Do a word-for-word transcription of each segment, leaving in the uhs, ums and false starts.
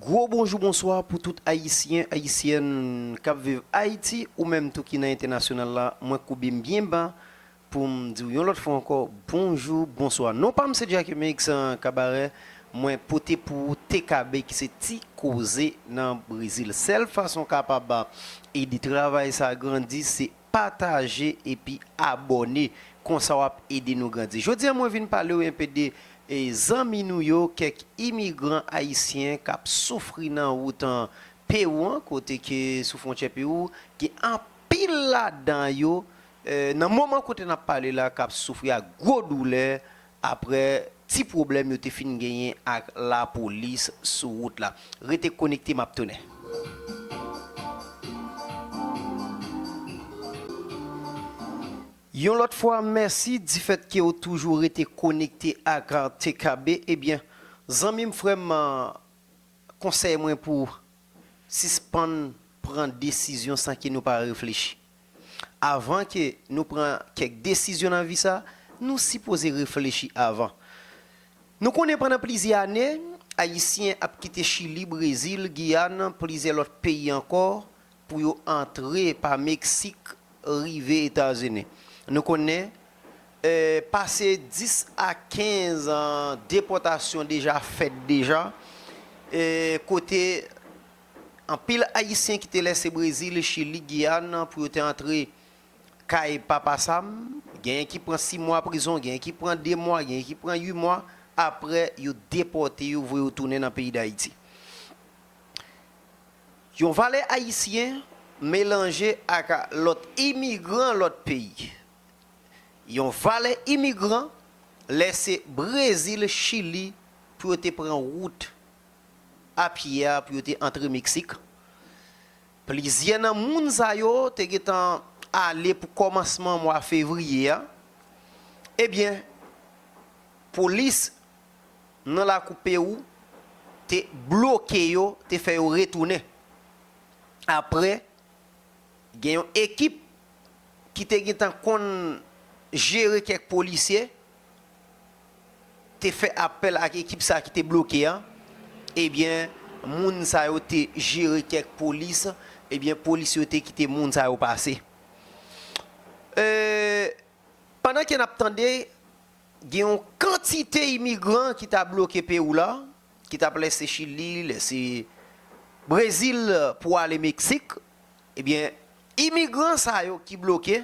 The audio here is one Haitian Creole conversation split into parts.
Gwo bonjou, bonswa pou tout Ayisyen, Ayisyèn k ap viv Ayiti, ou menm tou ki nan entènasyonal la. Mwen koube m byen ba pou m di w yon lòt fwa ankò, bonjou, bonswa. Non pa m se Jackie Mix, eh, Kabarè. Mwen pote pou ou T K B ki se Ti Koze nan Brezil. Sèl fason w kapab ede travay sa grandi, se pataje epi abòne. Konsa w ap ede nou grandi. Jodi a, mwen vin pale w enpe de, eh, zanmi nou yo, kèk imigran ayisyen k ap soufri nan wout, eh, Pewou an, kote ke sou fwontyè Pewou, gen anpil ladan yo, eh, nan moman kote n ap pale la, k ap soufri ak gwo doulè, aprè ti pwoblèm yo te fin genyen ak lapolis sou wout la. Rete konekte, m ap tounen. Yon lòt fwa, mèsi difèt ke w toujou rete konekte ak T K B. Ebyen, zanmi m, frè m, konsèy mwen pou w, sispann pran desizyon san ke nou pa reflechi. Avan ke nou pran kèk desizyon nan vi sa, nou sipoze reflechi avan. Nou konnen pandan plizyè ane, Ayisyen ap kite Chili, Brezil, Giyàn, plizyè lòt peyi ankò pou yo antre pa Meksik rive Etazini. Nou konnen, eh, pase dis a kenz an depòtasyon deja fèt deja, eh, kote anpil Ayisyen ki te lèse Brezil, Chili, Giyàn pou yo te antre kay Papa Sam, genyen ki pran sis mwa prizon, genyen ki pran de mwa, genyen ki pran uit mwa, aprè yo depòte yo, voye yo tounen nan peyi Dayiti. Yon valè ayisyen melanje ak lòt imigran lòt peyi. Yon valè imigran lèse Brezil, Chili pou yo te pran wout a pye a pou yo te antre Meksik. Plizyè nan moun sa yo te gentan ale pou kòmansman mwa fevriye a. Ebyen, polis nan lakou Pewou te bloke yo, te fè yo retounen. Aprè, gen yon ekip ki te gentan konn jere kèk polisye, te fè apèl ak ekip sa ki te bloke a. Ebyen, moun sa yo te jere kèk polis, ebyen, polis yo te kite moun sa yo pase. E, pandan ke n ap tande, gen yon kantite imigran ki ta bloke Pewou la, ki t ap lèse Chili, lèse Brezil pou ale Meksik. Ebyen, imigran sa yo ki bloke,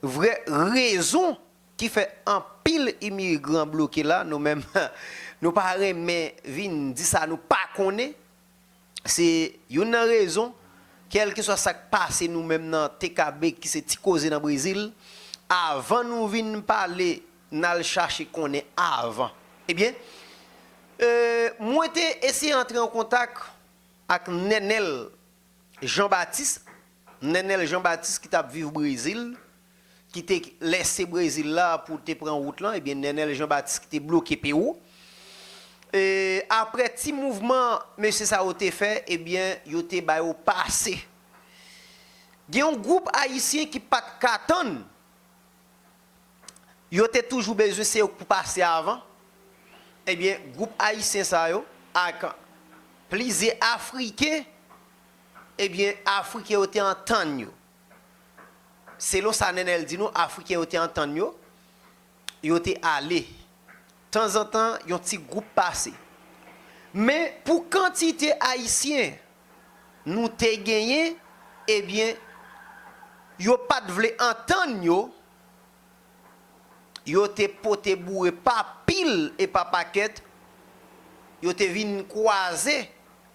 vrè rezon ki fè anpil imigran bloke la, nou menm, nou pa renmen vin di sa nou pa konnen. Se youn nan rezon, kèlkeswa sa k pase nou menm nan T K B, ki se Ti Koze nan Brezil, avan nou vin pale, n al chache konnen avan. Ebyen, e, mwen te eseye antre an kontak ak Nenel Jean Baptiste, Nenel Jean Baptiste ki t ap viv Brezil, ki te lèse Brezil la pou te pran wout lan, ebyen, Nenel Jean Baptiste ki te bloke Pewou. E, aprè ti mouvman mesye sa yo te fè, ebyen, yo te ba yo pase. Gen yon gwoup ayisyen ki pa t ka tann, yo te toujou bezwen se yo k pou pase avan. Ebyen, gwoup ayisyen sa yo ak plizyè Afriken, ebyen, Afriken yo te antann yo. Selon sa Nenel di nou, Afriken yo te antann yo, yo te ale. Tanzantan, yon ti gwoup pase. Men, pou kantite Ayisyen nou te genyen, ebyen, yo pa t vle antann yo, yo te pote boure pa pil e pa pakèt, yo te vin kwaze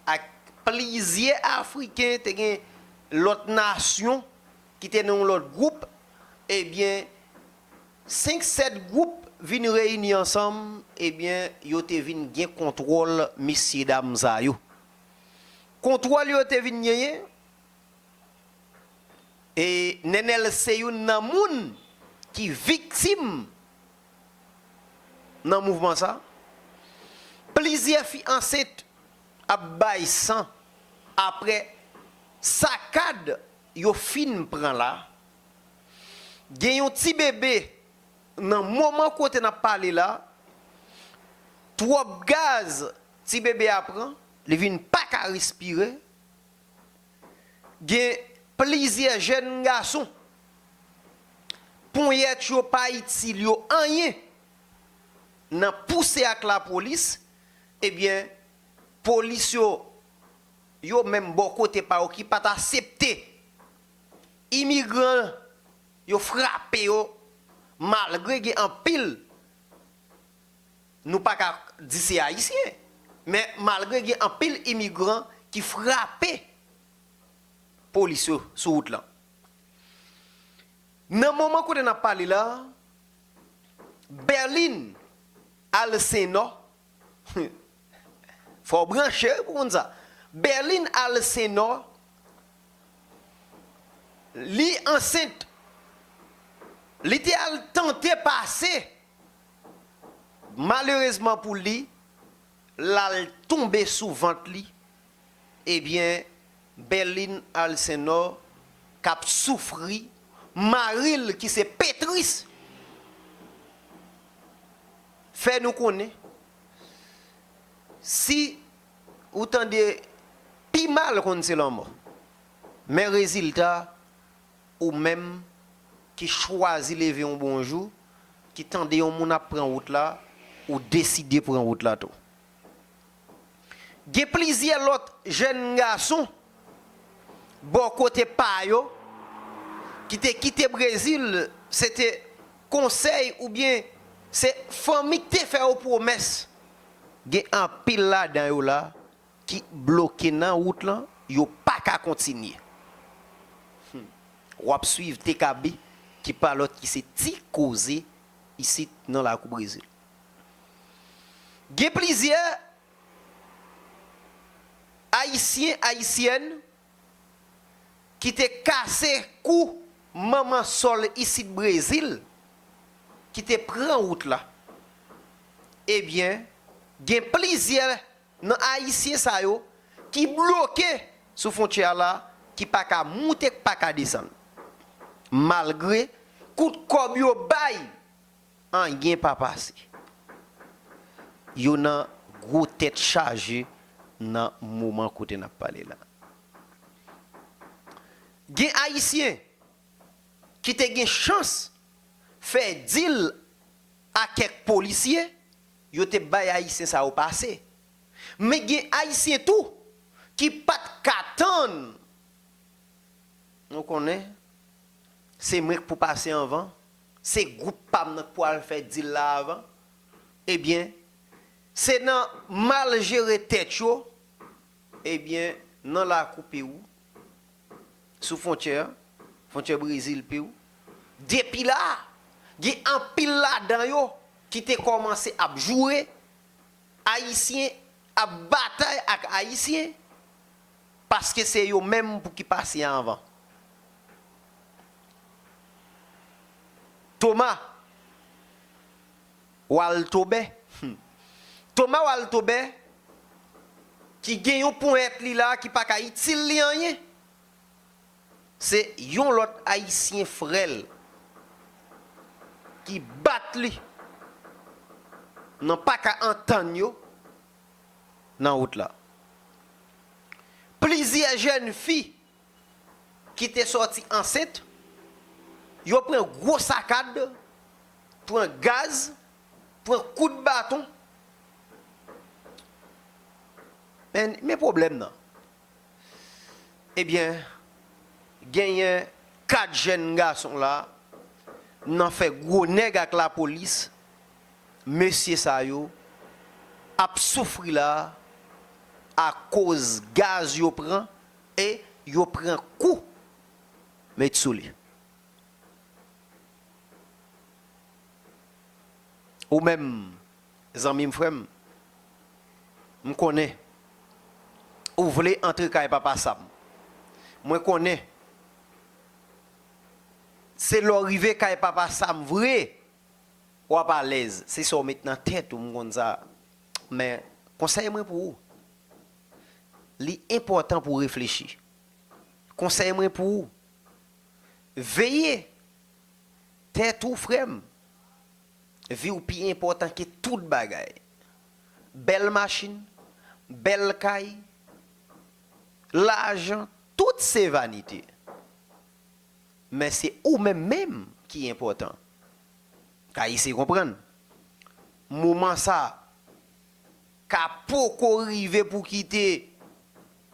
ak plizyè Afriken, te gen lòt nasyon ki te nan yon lòt gwoup, ebyen, senk sèt gwoup vin reyini ansanm, ebyen, yo te vin gen kontwòl mesyedam sa yo. Kontwòl yo te vin genyen, e Nenel se youn nan moun ki viktim nan mouvman sa. Plizyè fi ansent ap bay san aprè sakad yo fin pran la. Gen yon ti bebe nan moman kote n ap pale la, twòp gaz ti bebe a pran, li vin pa ka respire. Gen plizyè jèn gason, ponyèt yo pa itil yo anyen nan pouse ak lapolis, ebyen, polis yo, yo menm bò kote pa yo ki pa t aksepte imigran yo frape yo, malgre gen anpil, nou pa ka di se Ayisyen, men malgre gen anpil imigran ki frape polis yo sou wout lan. Nan moman kote n ap pale la, Berline Alcénor, fò w branche wi pou konn sa. Berline Alcénor, li ansent, li te al tante pase. Malerezman pou li, l al tonbe sou vant li. Ebyen, Berline Alcénor k ap soufri, mari l ki se Petris fè nou konnen, si ou tande pi mal konn se lanmò. Men rezilta, ou menm ki chwazi leve yon bon jou, ki tande yon moun ap pran wout la, ou deside pran wout la tou. Gen plizyè lòt jèn gason bò kote pa yo ki te kite Brezil, se te konsèy oubyen se fanmi ki te fè yo pwomès. Gen anpil ladan yo la ki bloke nan wout lan, yo pa ka kontinye. Hmm. W ap swiv T K B, ki pa lòt ki se Ti Koze, isit nan lakou Brezil. Gen plizyè Ayisyen, Ayisyèn ki te kase kou manman sòl isit Brezil, ki te pran wout la. Ebyen, gen plizyè nan Ayisyen sa yo ki bloke sou fwontyè a la, ki pa ka moute, k pa ka desann. Malgre kout kòb yo bay, anyen pa pase. Yo nan gwo tèt chaje nan moman kote n ap pale la. Gen Ayisyen ki te gen chans fè dil ak kèk polisye, yo te bay Ayisyen sa yo pase. Men gen Ayisyen tou ki pa t ka tann. Nou konnen, se mwen k pou pase anvan, se gwoup pa m nan k pou al fè dil la avan. Ebyen, se nan mal jere tèt yo, ebyen, nan lakou Pewou, sou fwontyè a, fwontyè Brezil, Pewou, depi la, gen anpil ladan yo ki te kòmanse ap joure, Ayisyen ap batay ak Ayisyen, paske se yo menm pou ki pase anvan. Thomas Waltobè. Hmm. Thomas Waltobè, ki gen yon ponyèt li la ki pa ka itil li anyen, se yon lòt Ayisyen frè l ki bat li nan pa ka antann yo nan wout la. Plizyè jèn fi ki te sòti ansent, yo pran gwo sakad, pran gaz, pran kout baton. Men, men pwoblèm nan. Ebyen, genyen kat jèn gason la, nan fè gwo nèg ak lapolis, mesye sa yo ap soufri la akoz gaz yo pran e yo pran kou met sou li. Ou menm, zanmi m, frè m, m konnen ou vle antre kay Papa Sam. Mwen konnen se lè w rive kay Papa Sam vre, w ap alèz. Se sa w met nan tèt ou, m konn sa. Men, konsèy mwen pou ou, li enpòtan pou w reflechi. Konsèy mwen pou ou, veye tèt ou, frè m. Vi w pi enpòtan ke tout bagay. Bèl machin, bèl kay, lajan, tout se vanite. Men se ou menm menm ki enpòtan. Ka eseye konprann. Moman sa ka poko rive pou kite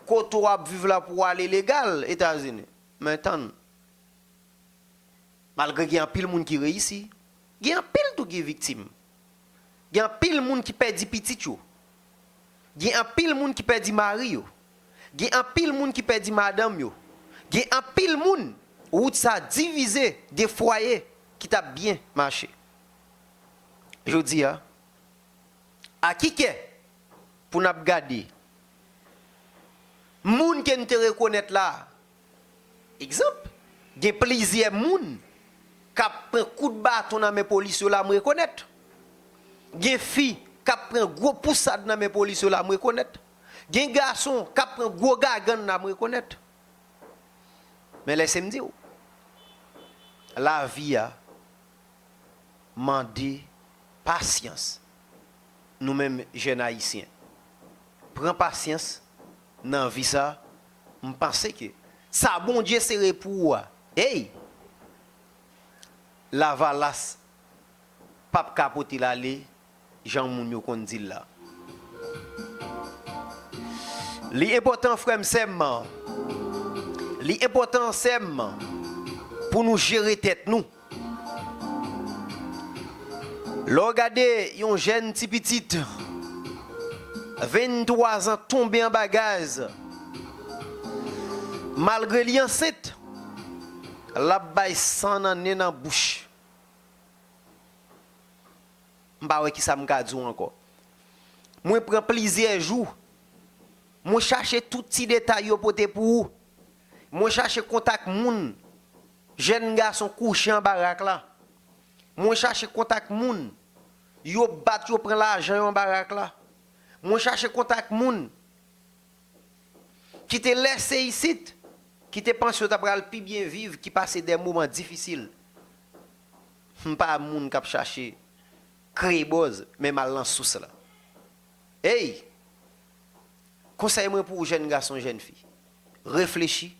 kote w ap viv la pou w ale legal Etazini. Men tann. Malgre gen anpil moun ki reyisi, gen anpil tou ki viktim. Gen anpil moun ki pèdi pitit yo. Gen anpil moun ki pèdi mari yo. Gen anpil moun ki pèdi madanm yo. Gen anpil moun, wout sa divize de fwaye ki t ap byen mache. Jodi a, a ki kè pou n ap gade moun ke n te rekonèt la, egzanp, gen plizyè moun k ap pran kout baton nan men polis yo la, m rekonèt. Gen fi k ap pran gwo pousad nan men polis yo la, m rekonèt. Gen gason k ap pran gwo gagann la, m rekonèt. Men lèse m di w, lavi a mande pasyans. Nou menm jèn ayisyen, pran pasyans nan vi sa. M panse ke sa Bondye sere pou ou a, ey, lavalas p ap ka pote l ale jan moun yo konn di l la. Li enpòtan, frè m, sè m, li enpòtan, sè m, pou nou jere tèt nou. Lè w gade yon jèn ti pitit, venntwa zan, tonbe anba gaz, malgre li ansent, l ap bay san nan nen, nan bouch. M pa wè kisa m ka di w ankò. Mwen pran plizyè jou. Mwen chache tout ti detay yo pote pou ou. Mwen chache kontak moun, jèn gason kouche anba rak la. Mwen chache kontak moun, yo bat, yo pran lajan yo anba rak la. Mwen chache kontak moun ki te lèse isit, ki te panse yo ta pral pi byen viv, ki pase de moman difisil. M pa moun k ap chache kreye buzz, men m al nan sous la. Ey! Konsèy mwen pou ou, jèn gason, jèn fi, reflechi,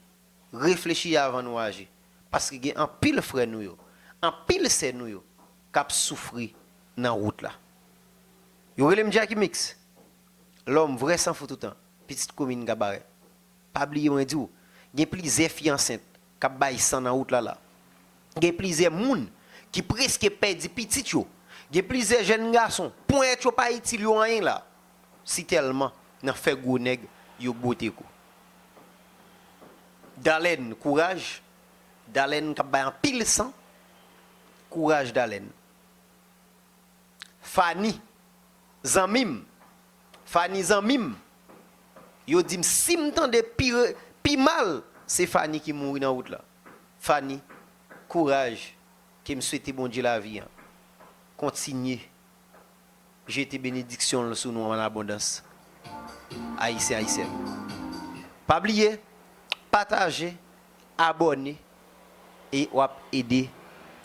reflechi avan nou aji. Paske gen anpil frè nou yo, anpil sè nou yo k ap soufri nan wout la. Yo rele m Jacky Mix, lòm vrè san fout toutan, pitit komin Kabarè. Pa bliye mwen di w, gen plizyè fi ansent k ap bay san nan wout la la. Gen plizyè moun ki prèske pèdi pitit yo. Gen plizyè jèn gason, ponyèt yo pa itil yo anyen la. Si tèlman nan fè gwo nèg yo bwote kou. Dalèn, kouraj. Dalèn k ap bay anpil san. Kouraj, Dalèn. Fani, zanmi m. Fani, zanmi m. Yo di m, si m tande pi re-, pi mal, se Fani ki mouri nan wout la. Fani, kouraj, ke m swete Bondye lavi an. Kontinye jete benediksyon l sou nou an abondans. Ayisyen, Ayisyèn. Pa bliye, pataje, abòne, e w ap ede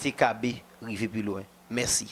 T K B rive pi lwen. Mèsi.